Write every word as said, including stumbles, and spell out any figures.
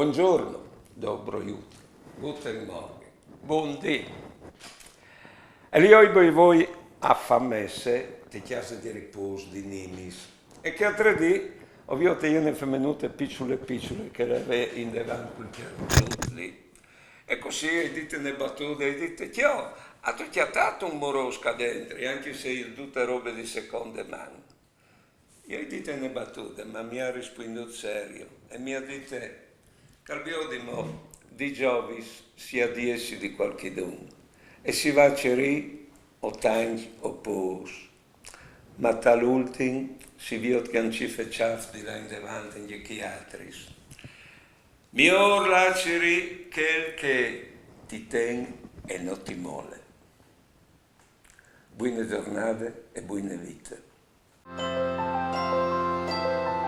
Buongiorno, dobro jutro, guten Morgen, bundì. E li oi voi voi a fâ messe te cjase di ripôs di Nimis. E chê altre dì o ai viôt jene femenute piçule piçule che e leve indevant cul cjaruçut li. E cussì o ai dite une batude, o ai dite: «Cjo, âstu cjatât un morôs ca dentri, ancje se e je dute robe di seconde man?» Jo o ai dite une batude, ma mi à rispuindût serio e mi à dite: «Cjalbiodimo, di zovins si à di jessi di cualchidun, e si va a cirî o tancj o pôcs, ma tal ultin si viôt che a àn cîr fecâts di lâ indevant ancje chei altris. Miôr lâ a cirî chel che ti ten e no ti mole.» Buine zornade e buine vite.